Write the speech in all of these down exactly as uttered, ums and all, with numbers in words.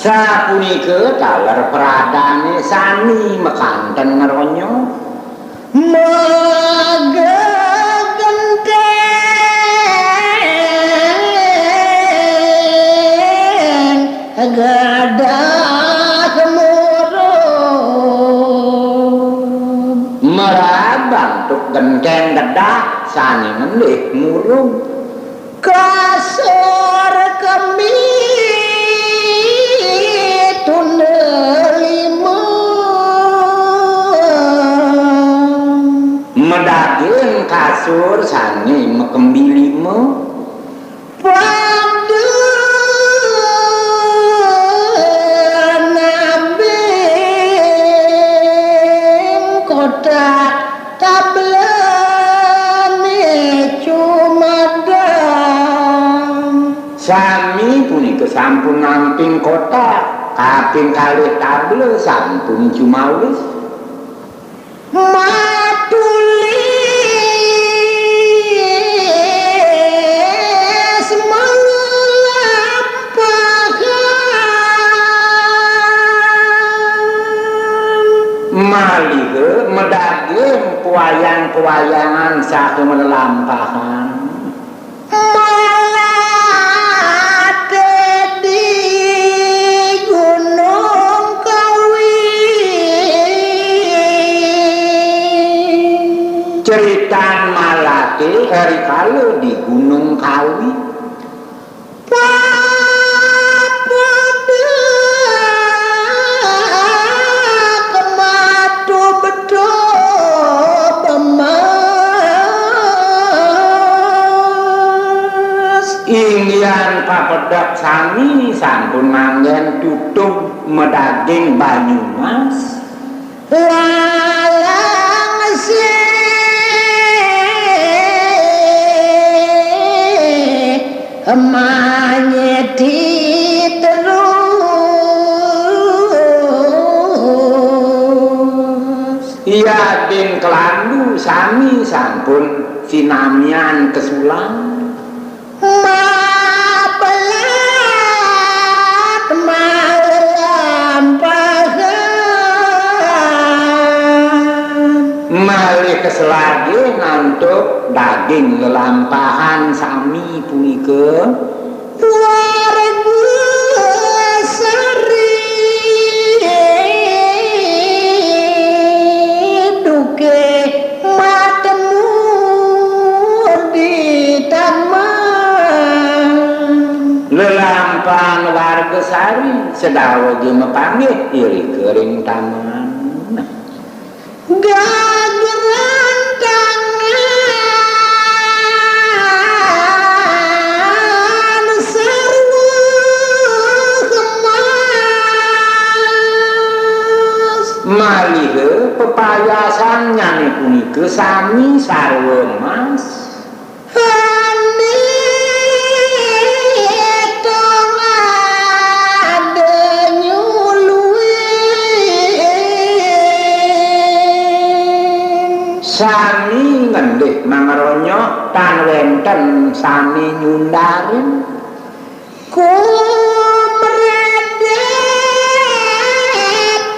Sapunika taler pradane sami makanten ngeronya. Magegenteng gadah murub. Merab antuk genteng gadah sane ngendih murub. Kasur kembi tunda lima. Medaging kasur sane makembi lima. Pada nabing kotak tablane cumadang. Sami punika sampun namping kotak, kaping kalih tabla sampun cumawis. Matulis malelampahan. Maliha medaging pawayan-pawayangan saha malelampahan. Malate di Gunung Kawi. Ceritan malate rikala di Gunung Kawi. Papada kematu bedo bemas. Inggihan papedek sami sampun manggen tutug medaging banyu mas. Lalang sih manyeti terus. Yadin kelandu sami sampun sinamian kesulang. Mabelat malelampahan. Malih keselagi nantuk daging lelampahan sami punika. Warga sari duke matemu di taman. Lelampahan warga sari sedawa ge mapanggih irika ring taman. Gageran tangan sarwa emas. Maliha pepayasannyané punika sami sarwa emas. Ané tong ada nyuluin. Sami ngendih mangronyok tan wénten sami nyundarin. Kumredep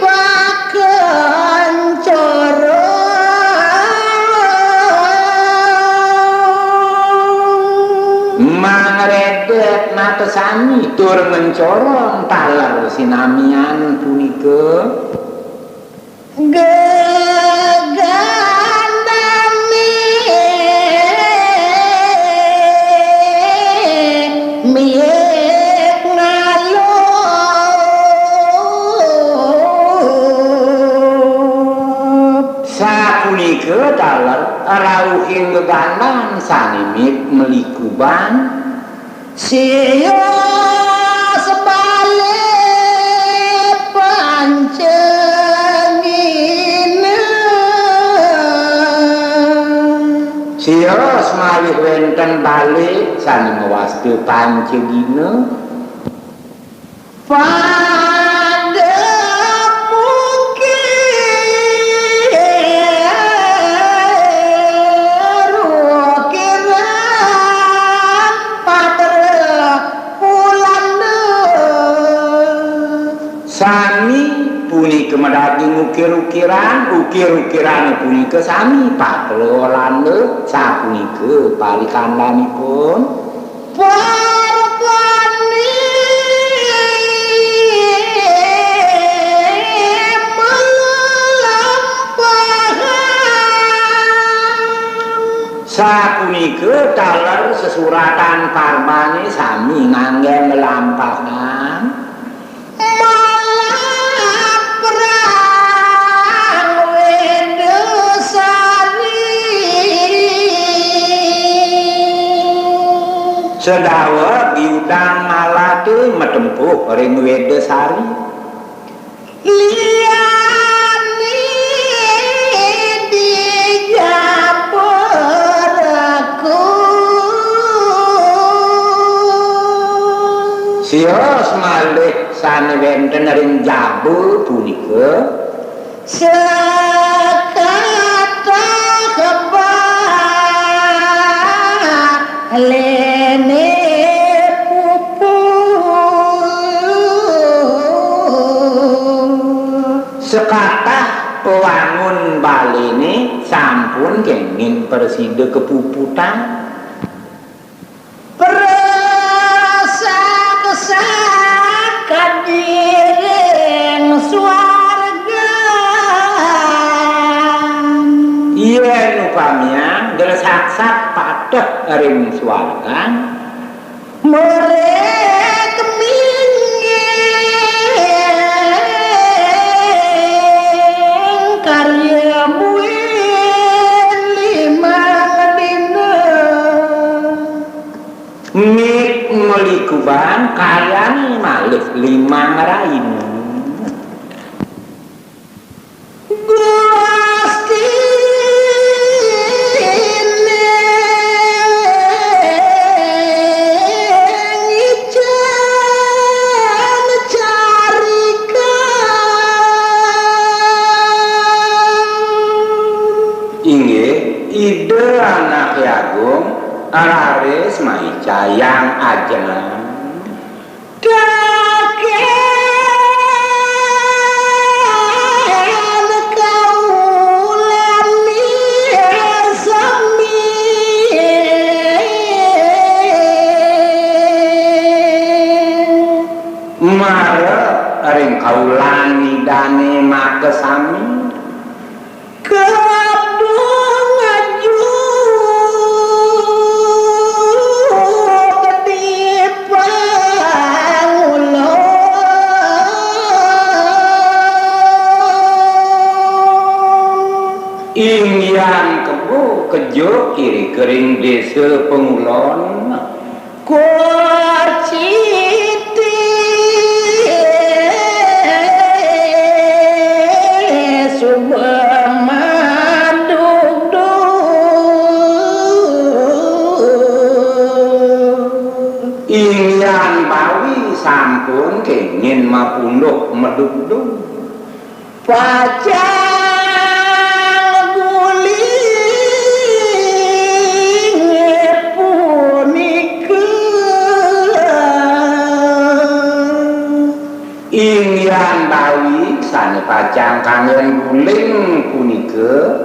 pakan corong. Mangredep mata sami tur ngencorong taler sinamian punika. Gegandane miik ngalup. Sapunika taler rauhing gegandan sane miik melikuban. Sios balik pancengina. Sios malih wénten balik sane mawasta pancegina. Pa Sami punika madaging ukir-ukiran, ukir-ukiran punika sami patlolanda, sapunika parikandanipun. Parpani melampahan. Sapunika taler sesuratan parmane sami nganggen lelampahan. Malaprang Wedasari. Sedaweg yudang malate matempuh ring Wedasari. Liyane di Jaba Reku. Sios malih sane wenten ring jaba punika. Sekatah balene pupu. Sekatah pewangun balene sampun kengin prasida kapuputang. Prasaksaka diring swargan. Yen upamiang dresaksak pateh ring swargan. Merek mingin karya buin limang dina. Mik melikuban karyane malih limang raina. Gustiné ngicén carikan. Inggih, Ida Anaké Agung raris maicayang ajeng. Kakén kaulani sami. Mara ring kaulanidané makasami. Kadung ajuk di pangulon. Inggihan kebo kejuk irika ring désa Pangulon. Kociti suba madugdug. Inggihan Bawi sampun kengin mapunduk madugdug. Pacang guling punika. Inggihan Bawi sané pacang kanggén guling punika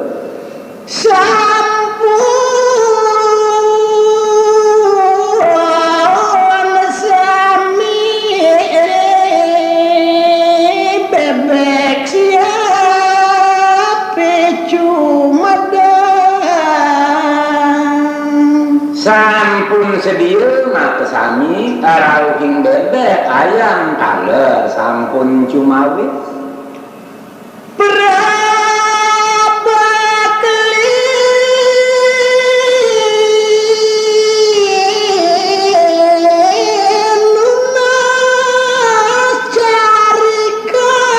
sampun sami bébék siap picumedang. Sampun sedia makasami rauhing bébék ayam taler sampun cumawis. Prabakli nunas carikan.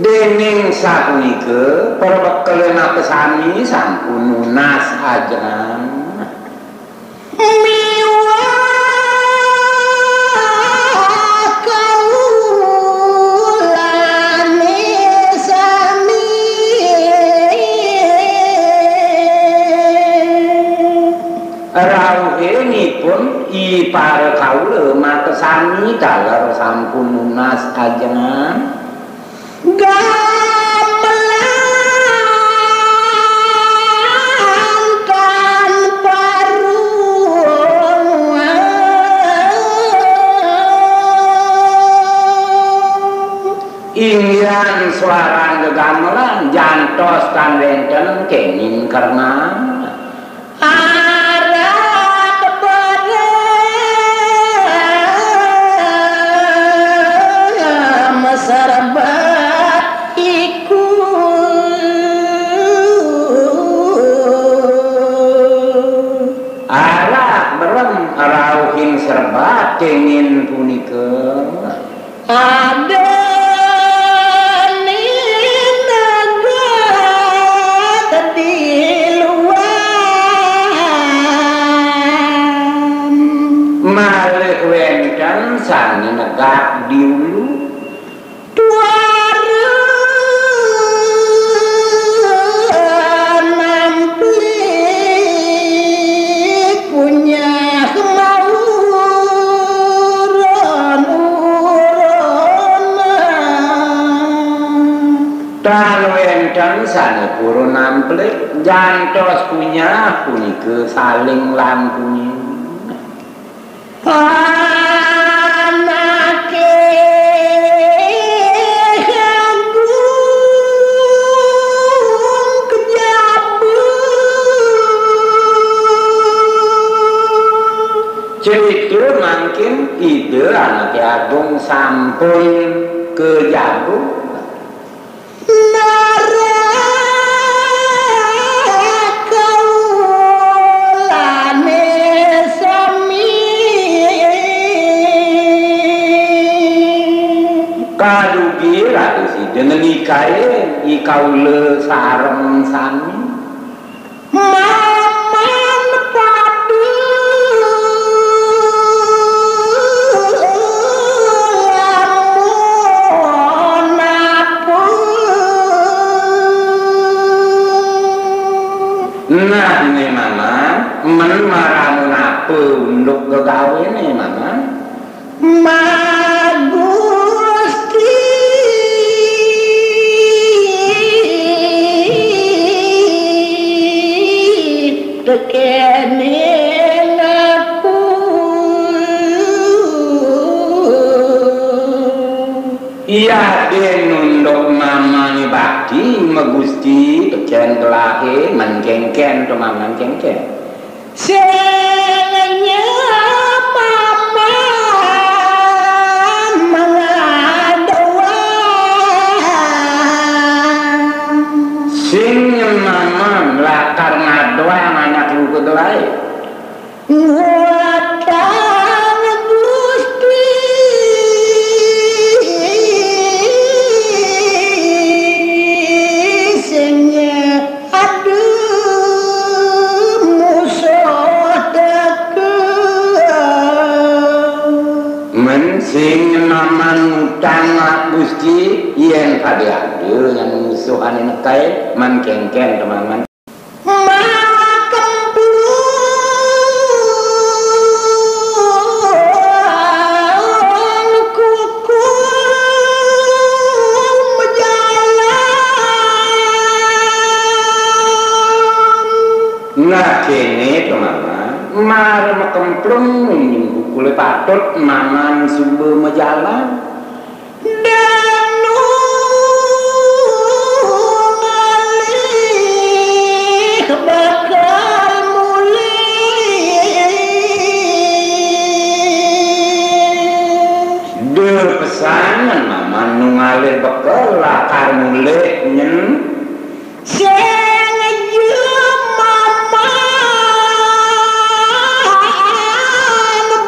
Déning sapunika, prabekel makasami sampun nunas ajeng. Miwah kaulané sami. Rauhé Pun i para kawula makasami taler sampun nunas ajengan. Gamelan tan paruh. Inggihan suaran gegamelan jantos tan wenten kenging kernan. Arak bareng serbat iku. Arak berem rauhin serbat kengin punika. Ada negak di luar. Malih wenten sane negak di ulu. Tuara namplik punyah mauron-uronan. Tan wenten sane purun namplik, jantos punyah punika saling langkungin. Anake agung kejaba. Cerita mangkin Ida Anake Agung sampun kejaba. Narah kaulane sami. Kadugi raris Ida ngenikain i kaula sareng sami. Maman pada lamun apa. Nah, ne Maman, men maramun apa unduk gegawene, Maman? Magusti tekene ngaku. Iya, den nunduk mamane bakti, magusti, pecen gelahe, men kengken to Maman kengken. Sing nyemaman mangadoan. Sing nyemaman lakar ngadoan anak luka gelai. Nguatang Gusti sing ada musuh teka. Men sing maman ngutang Gusti, yen pade ada ngan musuh ane nekai, man kengken to Maman. Makemplung kuku majalan. Nah, kene to Maman, mara makemplung nunjung kukule patut Maman suba majalan. Danu ngalih bakal mulih. De pesanan Maman nu ngalih bekel lakar mulih nyen. Sing jemaman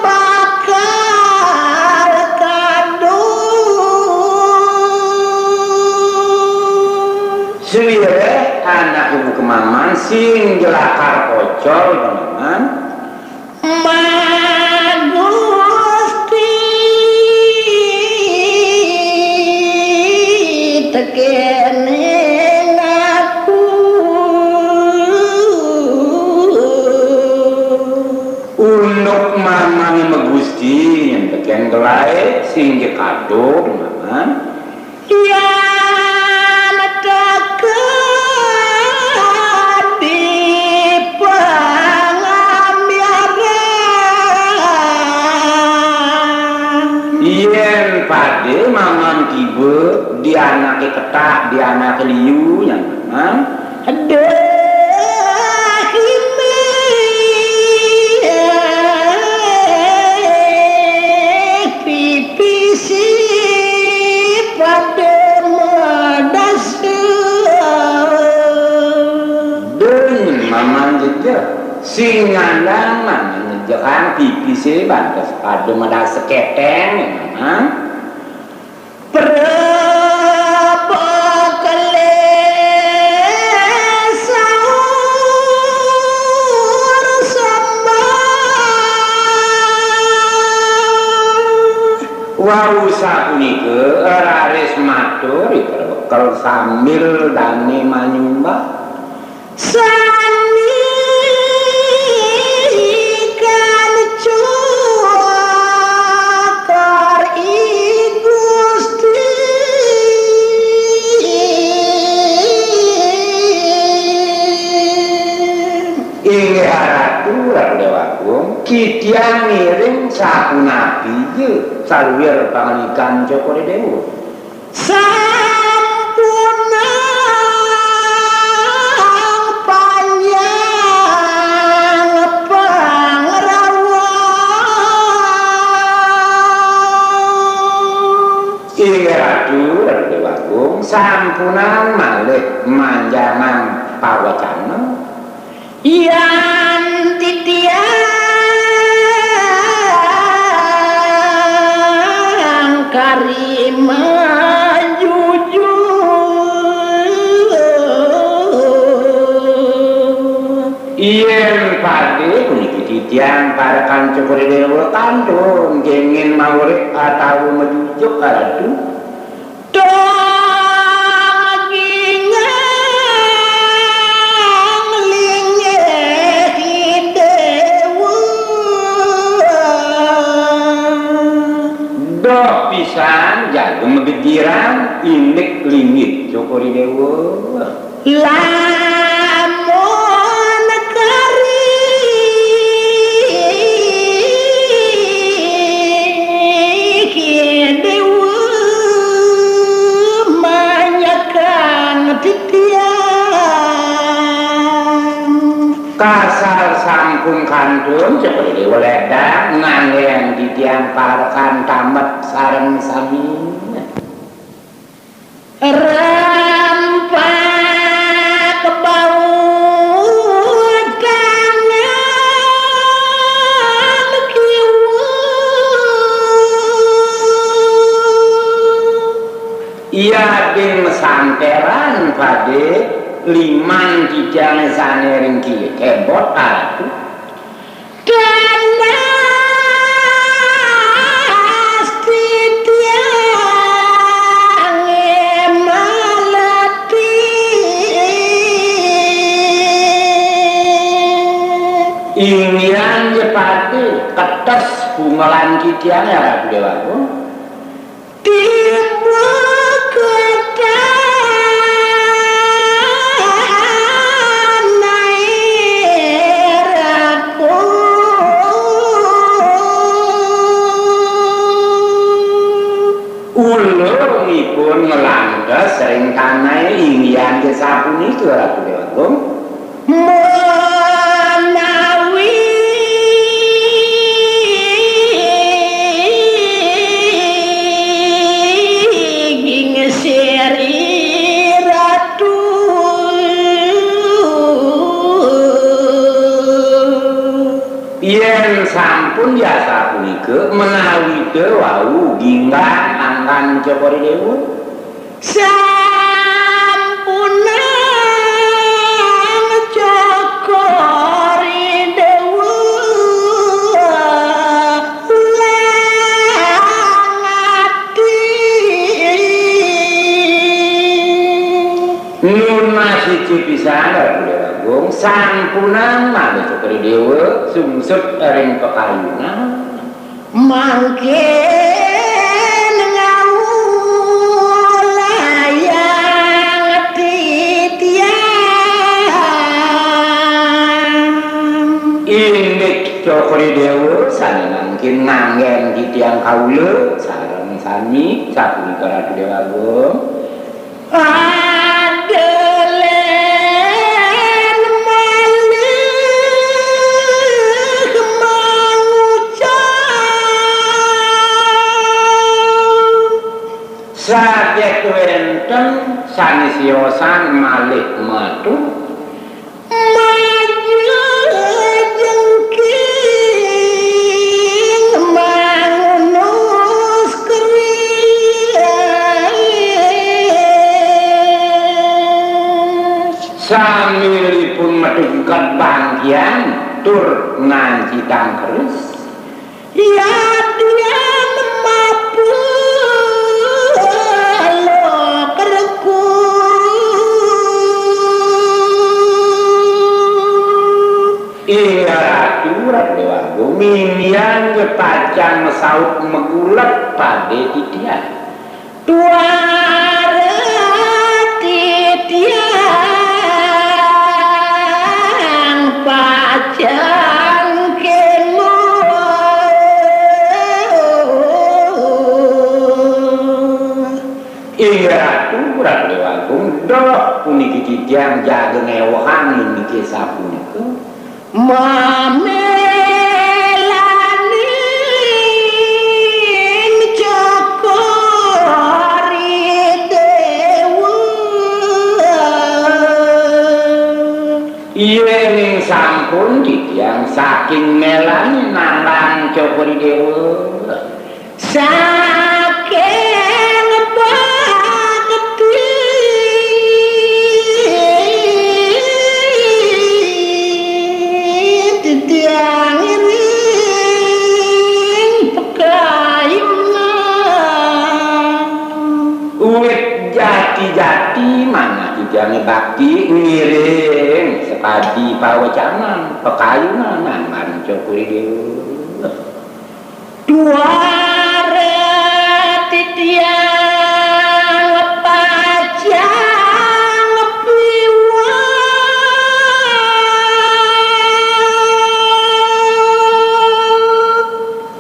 bakal kado. Suwireh anak ibu kemaman sing jelakar pocol kemaman. Magusti tekene ngaku. Unduk Mamang Magusti nyenteken gelaé sing kado, Mamang. Yan teka di pangambiaran. Yén padé Mamang tiba di anaké ketak, di anaké liu, nyan Mamang. Dahime pipisi pada madasa. Dun Mamang jejeh, sing ngandang Mamang jejeh kan pipisi bantes pada madasa keteng, Mamang. Prabakale saur sembah. Wau sapunika raris matur ipun bekel sambil dane manyumbah. Sami kan cokor i Gusti. Inggih Ratu, Ratu Déwa Agung, titiang ngiring sapunapi ja saluir pangandikan Cokor I Déwa. Sampunang panjang pangrawuh. Inggih Ratu, Ratu Déwa Agung, sampunang malih manjangan pawacana. Yan titiang kari manjujur. Yén padé puniki titiang parekan Cokor I Déwa kantun kenging maurip atawa majujuk, Ratu. Dong gingang linggih Déwa. Doh pisan jaga magejiran indik linggih Cokor I Déwa. Lamun kari Déwa manyakan titiang. Kasar sampun kantun, Cokor I Déwa ledang nganggén titiang parekan tamet sareng sami. Rampak bau tangan kiwa. Yadin masanteran padé liman titiang sané ring kiwa kebot, Ratu. Dados titiang malati. Inggihan ja pati ketes bungelan titiang ya, Ratu Déwa Agung. Tiba ka tanahe raku. Ulungipun nglantes ring tanahe inggihan sapunika, Ratu Déwa Agung. Menawi gingsir i Ratu. Yén sampun ya sapunika, menawi wau ginggang anggan Cokor I Déwa. Sampunang Cokor I Déwa ulang ati. Nunas siji pisan, Ratu Déwa Agung. Sampunang malih Cokor I Déwa sungsut ring pakayunan. Mangkin ngawulayang titiang. Indik Cokor I Déwa sané mangkin nganggén titiang kaula sareng sami, sapunika Ratu Déwa Agung. Adelen malih mangucap. Sagét wénten sané siosan malih matur. Maju jengking mangunus keris. Sambilipun matungkat bangkian tur ngancitang keris. Yadian mapelo kerku. Inggih Ratu, Ratu Déwa Agung, mimian nggih pacang saut magulat padé titiang. Tuara titiang pacang kémuh. Inggih Ratu, Ratu Déwa Agung, doh puniki titiang jaga ngéwehang indike sapunika. Mamelaning Cokor I Déwa. Yéning sampun titiang saking melaning nandang Cokor I Déwa. Saking bakti titiang ngiring pakayunan. Wit jati-jati manah titiangé bakti ngiring sakadi pawecanan pakayunan nandang Cokor I Déwa. Tuara titiang pacang piwah.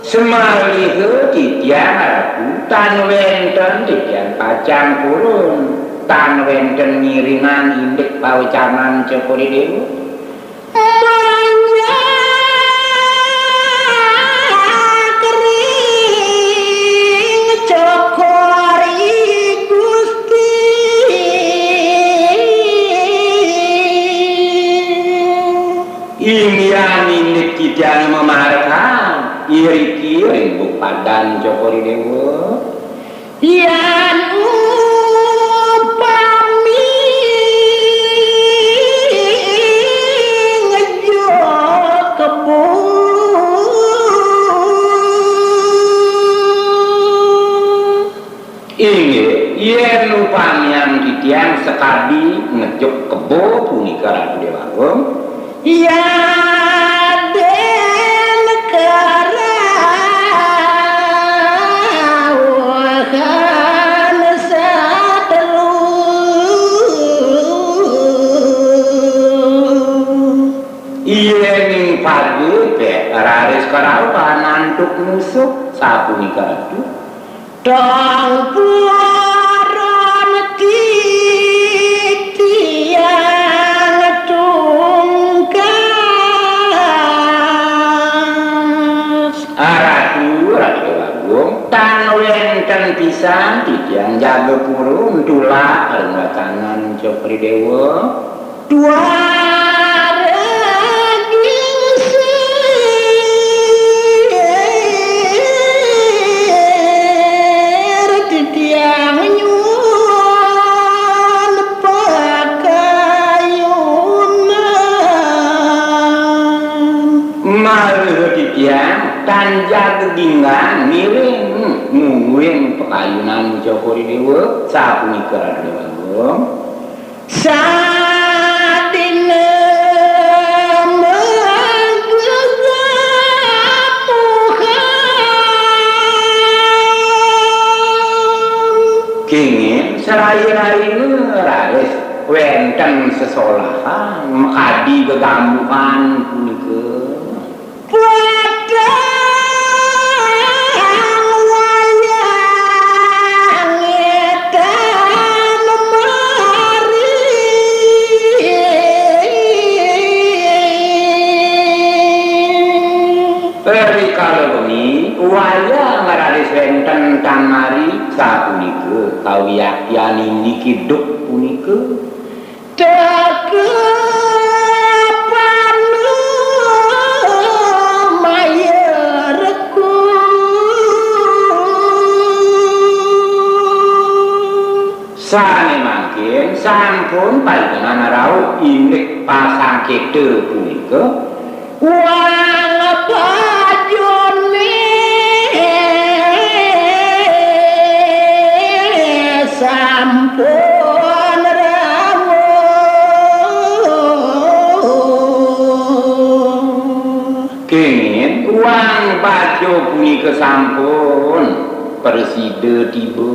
Samaliha titiang Ratu tan wénten titiang pacang purun, tan wénten ngiringang indik pawecanan Cokor I Déwa. Manjak ring Cokor I Gusti. Inggihan indik titiang mamarekan iriki ring bupadan Cokor I Déwa. Yan upami ngejuk kebo. Inggih, yén upamiang titiang sakadi ngejuk kebo punika Ratu Déwa Agung. Yadin karauhan sadru. Yéning pagi pé raris karauhan antuk nusuk, sapunika Ratu. Tang puaran titiang tungkas. Ratu, Ratu Agung, tan wénten pisan titiang jaga purun tulak ring wacanan Cokor I Déwa. Tuara gingsir titiang nyuwun pakayunan. Malih titiang tan jaga ginggang ngiring mungguing pakayunan Cokor I Déwa, sapunika Ratu Déwa Agung. Sadina Sarai-raine raris wenten sesolahan makadi gegambuhan punika. Rikala wengi, wayah raris wenten tan mari, sapunika kawiaktian indik idup punika. Sane mangkin sampun paringanan rauh indik pasangketa punika. Kenging wang baja punika sampun prasida tiba.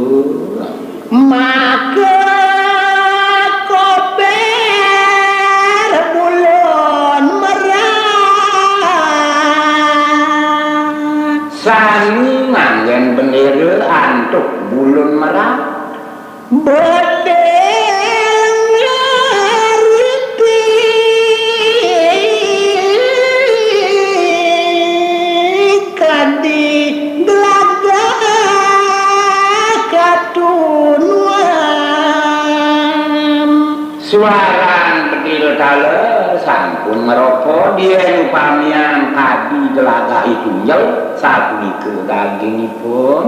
Sami nganggen bendera antuk bulun merak. Suaran bedil taler sampun ngroko, yen upamiang kadi gelagah itunjel, sapunika dagingipun.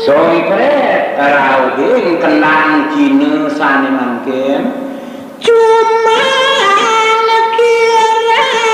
Sompret rauhing kendang Cina sane mangkin.